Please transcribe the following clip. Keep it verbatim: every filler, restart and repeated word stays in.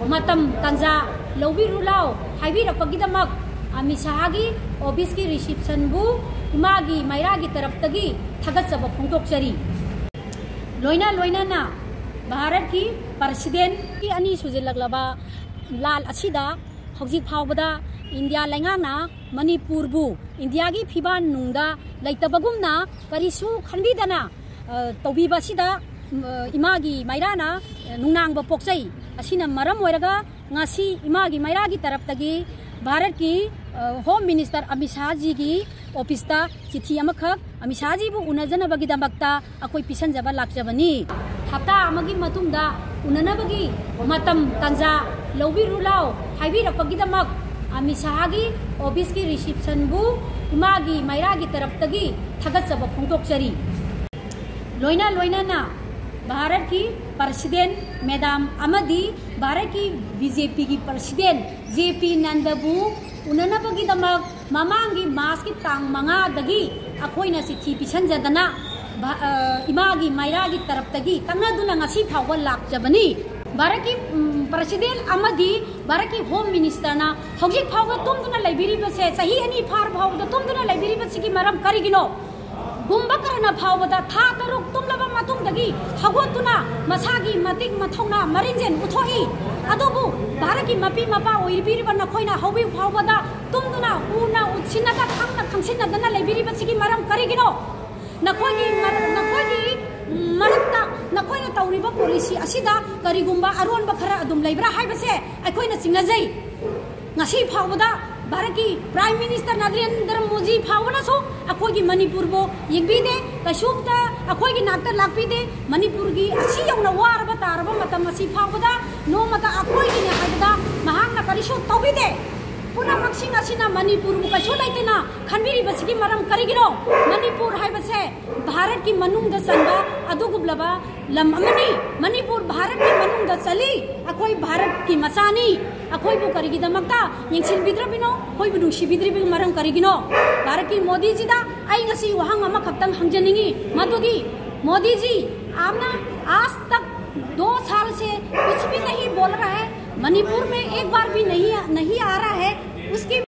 ꯃꯇꯝ ꯇꯥꯟꯖꯥ ꯂꯧꯕꯤꯔꯨ ꯂꯥꯎ ꯍꯥꯏꯕꯤꯔꯛꯄꯒꯤꯗꯃꯛ ꯑꯃꯤꯠ ꯁꯥꯍꯒꯤ ꯑꯣꯐꯤꯁꯀꯤ ꯔꯤꯁꯤꯞꯁꯟꯕꯨ ꯏꯃꯥꯒꯤ ꯃꯩꯔꯥꯒꯤ ꯇꯔꯞꯇꯒꯤ ꯊꯥꯒꯠꯆꯕ ꯐꯣꯡꯗꯣꯛꯆꯔꯤ꯫ ꯂꯣꯏꯅ ꯂꯣꯏꯅꯅ ꯚꯥꯔꯠꯀꯤ ꯄ꯭ꯔꯁꯤꯗꯦꯟꯠꯀꯤ ꯑꯅꯤ ꯁꯨꯖꯤꯜꯂꯛꯂꯕ ꯂꯥꯜ ꯑꯁꯤꯗ ꯍꯧꯖꯤꯛ ꯐꯥꯎꯕꯗ ꯏꯟꯗꯤꯌꯥ ꯂꯩꯉꯥꯛꯅ ꯃꯅꯤꯄꯨꯔꯕꯨ ꯏꯟꯗꯤꯌꯥꯒꯤ ꯐꯤꯕꯥꯟ ꯅꯨꯡꯗ ꯂꯩꯇꯕꯒꯨꯝꯅ ꯀꯔꯤꯁꯨ ꯈꯟꯕꯤꯗꯅ, ꯑ, ꯇꯧꯕꯤꯕ ꯑꯁꯤꯗ, ꯎꯝ, ꯑ, ꯏꯃꯥꯒꯤ ꯃꯩꯔꯥꯅ, ꯑ, ꯅꯨꯡꯅꯥꯡꯕ ꯄꯣꯛꯆꯩ꯫ ꯑꯁꯤꯅ ꯃꯔꯝ ꯑꯣꯏꯔꯒ ꯉꯁꯤ ꯏꯃꯥꯒꯤ ꯃꯩꯔꯥꯒꯤ ꯇꯔꯞꯇꯒꯤ ꯚꯥꯔꯠꯀꯤ, ꯑ, ꯍꯣꯝ ꯃꯤꯅꯤꯁꯇꯔ ꯑꯃꯤꯠ ꯁꯥꯍꯖꯤꯒꯤ ꯑꯣꯐꯤꯁꯇ ꯆꯤꯊꯤ ꯑꯃꯈꯛ ꯑꯃꯤꯠ ꯁꯥꯍꯖꯤꯕꯨ ꯎꯅꯖꯅꯕꯒꯤꯗꯃꯛꯇ ꯑꯩꯈꯣꯏ ꯄꯤꯁꯟꯖꯕ ꯂꯥꯛꯆꯕꯅꯤ꯫ ꯍꯞꯇꯥ ꯑꯃꯒꯤ ꯃꯇꯨꯡꯗ ꯎꯅꯅꯕꯒꯤ ꯃꯇꯝ ꯇꯥꯟꯖꯥ ꯂꯧꯕꯤꯔꯨ ꯂꯥꯎ ꯍꯥꯏꯕꯤꯔꯛꯄꯒꯤꯗꯃꯛ ꯑꯃꯤꯠ ꯁꯥꯍꯒꯤ ꯑꯣꯐꯤꯁꯀꯤ ꯔꯤꯁꯤꯞꯁꯟꯕꯨ ꯏꯃꯥꯒꯤ ꯃꯩꯔꯥꯒꯤ ꯇꯔꯞꯇꯒꯤ ꯊꯥꯒꯠꯆꯕ ꯐꯣꯡꯗꯣꯛꯆꯔꯤ꯫ ꯂꯣꯏꯅ ꯂꯣꯏꯅꯅ ꯚꯥꯔꯠꯀꯤ ꯄ꯭ꯔꯁꯤꯗꯦꯟꯠ ꯃꯦꯗꯥꯝ ꯑꯃꯗꯤ ꯚꯥꯔꯠꯀꯤ ꯕꯤ ꯖꯦ ꯄꯤꯒꯤ ꯄ꯭ꯔꯁꯤꯗꯦꯟꯠ ꯖꯦ ꯄꯤ ꯅꯟꯗꯕꯨ ꯎꯅꯅꯕꯒꯤꯗꯃꯛ ꯃꯃꯥꯡꯒꯤ ꯃꯥꯔꯆꯀꯤ ꯇꯥꯡ ꯃꯉꯥꯗꯒꯤ ꯑꯩꯈꯣꯏꯅ ꯆꯤꯊꯤ ꯄꯤꯁꯟꯖꯗꯅ ꯚꯥ-, ꯑ, ꯏꯃꯥꯒꯤ ꯃꯩꯔꯥꯒꯤ ꯇꯔꯞꯇꯒꯤ ꯇꯛꯅꯗꯨꯅ ꯉꯁꯤ ꯐꯥꯎꯕ ꯂꯥꯛꯆꯕꯅꯤ꯫ ꯚꯥꯔꯠꯀꯤ, ꯎꯝ, ꯄ꯭ꯔꯁꯤꯗꯦꯟꯠ ꯑꯃꯗꯤ ꯚꯥꯔꯠꯀꯤ ꯍꯣꯝ ꯃꯤꯅꯤꯁꯇꯔꯅ ꯍꯧꯖꯤꯛ ꯐꯥꯎꯕ ꯇꯨꯝꯗꯨꯅ ꯂꯩꯕꯤꯔꯤꯕꯁꯦ, ꯆꯍꯤ ꯑꯅꯤ ꯐꯥꯔ ꯐꯥꯎꯕꯗ ꯇꯨꯝꯗꯨꯅ ꯂꯩꯕꯤꯔꯤꯕꯁꯤꯒꯤ ꯃꯔꯝ ꯀꯔꯤꯒꯤꯅꯣ? ꯀꯨꯝꯚꯀꯔꯅ ꯐꯥꯎꯕꯗ ꯊꯥ ꯇꯔꯨꯛ ꯇꯨꯝꯂꯕ ꯃꯇꯨꯡꯗꯒꯤ ꯍꯧꯒꯠꯇꯨꯅ ꯃꯁꯥꯒꯤ ꯃꯇꯤꯛ ꯃꯊꯧꯅꯥ ꯃꯔꯤꯟꯖꯦꯟ ꯎꯠꯊꯣꯛꯏ꯫ ꯑꯗꯨꯕꯨ ꯚꯥꯔꯠꯀꯤ ꯃꯄꯤ ꯃꯄꯥ ꯑꯣꯏꯕꯤꯔꯤꯕ ꯅꯈꯣꯏꯅ ꯍꯧꯖꯤꯛ ꯐꯥꯎꯕꯗ ꯇꯨꯝꯗꯨꯅ ꯎꯅ ꯎꯠꯁꯤꯟꯅꯗ ꯈꯪꯅ ꯈꯪꯁꯤꯟꯅꯗꯅ ꯂꯩꯕꯤꯔꯤꯕꯁꯤꯒꯤ ꯃꯔꯝ ꯀꯔꯤꯒꯤꯅꯣ? ꯅꯈꯣꯏꯒꯤ ꯃꯔ-, ꯅꯈꯣꯏꯒꯤ ꯃꯔꯛꯇ ꯅꯈꯣꯏꯅ ꯇꯧꯔꯤꯕ ꯄꯣꯂꯤꯁꯤ ꯑꯁꯤꯗ ꯀꯔꯤꯒꯨꯝꯕ ꯑꯔꯣꯟꯕ ꯈꯔ ꯑꯗꯨꯝ ꯂꯩꯕ꯭ꯔꯥ ꯍꯥꯏꯕꯁꯦ ꯑꯩꯈꯣꯏꯅ ꯆꯤꯡꯅꯖꯩ꯫ ꯉꯁꯤ ꯐꯥꯎꯕꯗ ꯚꯥꯔꯠꯀꯤ ꯄ꯭ꯔꯥꯏꯝ ꯃꯤꯅꯤꯁꯇꯔ ꯅꯔꯦꯟꯗ꯭ꯔ ꯃꯣꯗꯤ ꯐꯥꯎꯕꯅꯁꯨ ꯑꯩꯈꯣꯏꯒꯤ ꯃꯅꯤꯄꯨꯔꯕꯨ ꯌꯦꯡꯕꯤꯗꯦ, ꯀꯩꯁꯨꯝꯇ ꯑꯩꯈꯣꯏꯒꯤ ꯅꯥꯛꯇ ꯂꯥꯛꯄꯤꯗꯦ꯫ ꯃꯅꯤꯄꯨꯔꯒꯤ ꯑꯁꯤ ꯌꯧꯅ ꯋꯥꯔꯕ ꯇꯥꯔꯕ ꯃꯇꯝ ꯑꯁꯤ ꯐꯥꯎꯕꯗ ꯅꯣꯡꯃꯇ ꯑꯩꯈꯣꯏꯒꯤꯅꯤ ꯍꯥꯏꯕꯗ ꯃꯍꯥꯛꯅ ꯀꯔꯤꯁꯨ ꯇꯧꯕꯤꯗꯦ꯫ ꯄꯨꯝꯅꯃꯛꯁꯤꯡ ꯑꯁꯤꯅ ꯃꯅꯤꯄꯨꯔꯕꯨ ꯀꯩꯁꯨ ꯂꯩꯇꯅ ꯈꯟꯕꯤꯔꯤꯕꯁꯤꯒꯤ ꯃꯔꯝ ꯀꯔꯤꯒꯤꯅꯣ? ꯃꯅꯤꯄꯨꯔ ꯍꯥꯏꯕꯁꯦ ꯚꯥꯔꯠꯀꯤ ꯃꯅꯨꯡꯗ ꯆꯟꯕ ꯑꯗꯨꯒꯨꯝꯂꯕ ꯂꯝ ꯑꯃꯅꯤ꯫ ꯃꯅꯤꯄꯨꯔ ꯚꯥꯔꯠꯀꯤ ꯃꯅꯨꯡꯗ ꯆꯜꯂꯤ꯫ ꯑꯩꯈꯣꯏ ꯚꯥꯔꯠꯀꯤ ꯃꯆꯥꯅꯤ꯫ ꯑꯩꯈꯣꯏꯕꯨ ꯀꯔꯤꯒꯤꯗꯃꯛꯇ ꯌꯦꯡꯁꯤꯟꯕꯤꯗ꯭ꯔꯕꯤꯅꯣ? ꯑꯩꯈꯣꯏꯕꯨ ꯅꯨꯡꯁꯤꯕꯤꯗ꯭ꯔꯤꯕꯒꯤ ꯃꯔꯝ ꯀꯔꯤꯒꯤꯅꯣ? ꯚꯥꯔꯠꯀꯤ ꯃꯣꯗꯤꯖꯤꯗ ꯑꯩ ꯉꯁꯤ ꯋꯥꯍꯪ ꯑꯃꯈꯛꯇꯪ ꯍꯪꯖꯅꯤꯡꯉꯤ, ꯃꯗꯨꯗꯤ, ꯃꯣꯗꯤꯖꯤ, आपने आज तक दो साल से कुछ भी नहीं बोल रहा है, मणिपुर में एक बार भी नहीं नहीं आ रहा है, उसकी